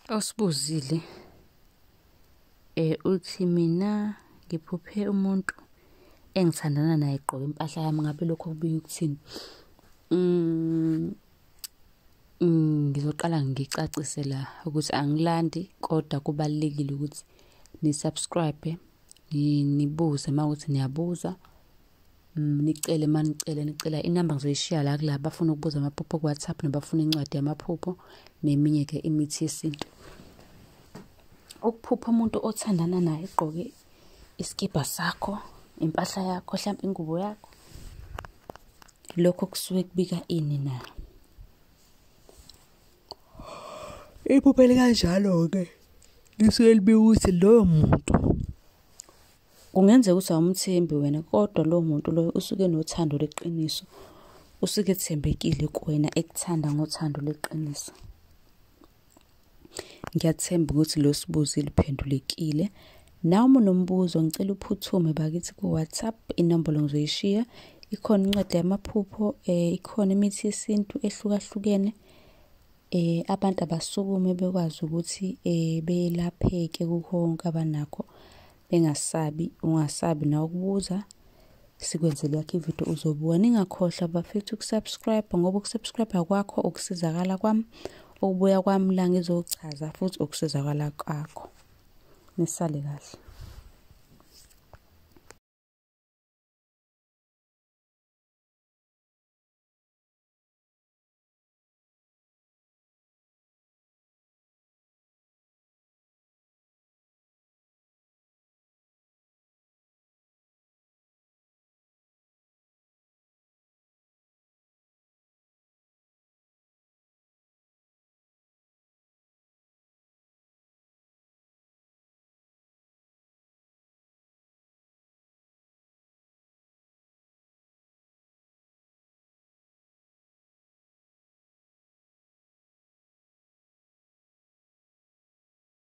Osibuzile uthi mina ngiphuphe umuntu engithandana naye egqoke impahla yami, ngabe lokho kubika ukuthini? Ngizoqala ngicacise la ukuthi angilandi kodwa kubalulekile ukuthi ni-subscribe, nibuze uma kuwukuthi niyabuza. Nicele uma nicela, nicela inamba ngizoyishiya la kulaba abafuna ukubuza amaphupho ku-WhatsApp nabafuna incwadi yamaphupho neminye-ke imithi yesintu. Ukuphupha umuntu othandana naye egqoke isikibha sakho, impahla yakho, hlampe ingubo yakho, lokho kusuke kubika ini na? Iphupho elikanjalo-ke lisuke libika ukuthi loyo muntu kungenzeka ukuthi awumthembi wena kodwa lowo muntu loyo usuke enothando lweqiniso, usuke ethembekile kuwena ekuthanda ngothando lweqiniso. Ngiyathemba ukuthi lo sibuzile uphendulekile. Nawe uma unombuzo ngicela uphuthume bakithi ku-WhatsApp, inombolo ngizoyishiya. Ikhona incwadi yamaphupho, ikhona imithi yesintu ehlukahlukene. Abantu abasukume bekwazi ukuthi belapheke kukho konke abanakho, bengasabi, ungasabi nawe ukubuza. Sikwenzele yakho ividiyo uzobuka. Ningakhohlwa bafethu uku-subscribe ngoba uku-subscribe kwakho ukusizakala kwami, ukubuya kwami la ngizochaza futhi ukusizakala kwakho. Nisale kahle.